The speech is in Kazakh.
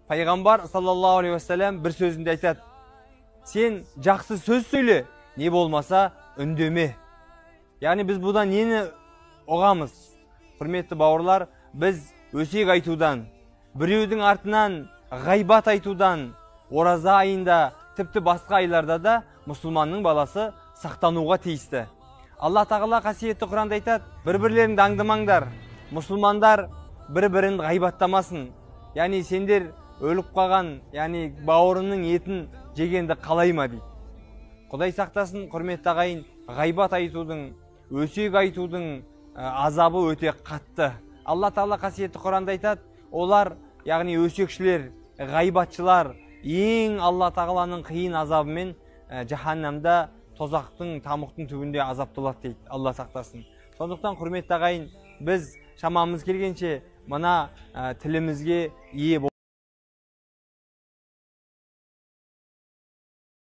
Пайғамбар саллаллаху алейхи уассалам бір сөзінде айтады: сен жақсы сөз сөйле, не болмаса үндеме. Яғни біз бұдан нені ұғамыз? Құрметті бауырлар, біз өсек айтудан, біреудің артынан ғайбат айтудан ораза айында, тіпті басқа айларда да мұсылманның баласы сақтануға тиісті. Алла тағала қасиетті Құранда айтады: бір-бірлеріңді аңдымаңдар, мұсылмандар бір-бірін ғайбаттамасын. Яғни сендер өліп қалған, яғни бауырының етін жегенді қалай ма дейді. Құдай сақтасын, құрметті ағайын, ғайбат айтудың, өсек айтудың азабы өте қатты. Алла тағала қасиетті Құранда айтады, олар, яғни өсекшілер, ғайбатшылар, ең Алла тағаланың қиын азабымен жаһаннамда, тозақтың, тамұқтың түбінде азапталады дейді. Алла сақтасын. Сондықтан, құрметті ағайын, біз шамамыз келгенше мына тілімізге ие